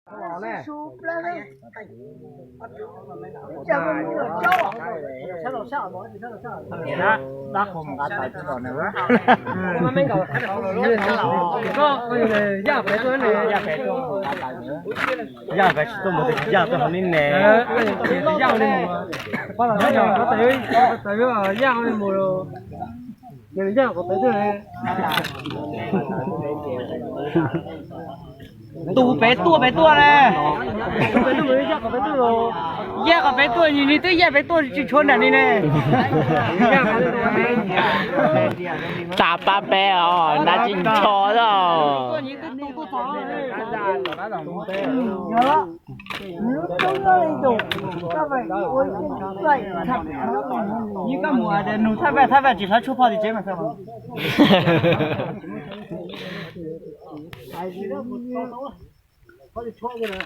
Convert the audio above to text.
Yaj pem tuaj mus, yaj tuaj hauv ne ne. Yaj li mus. Tus pem tuaj pem tuaj ne. Yaj kom pem tuaj, nws twb yaj pem tuaj tsis tshuav nram ni ne. Tas pab peb os, nab tsis ncho os. Nws thaj vaj, thaj vaj tsis hlawv tshuaj pog tim tsev mas.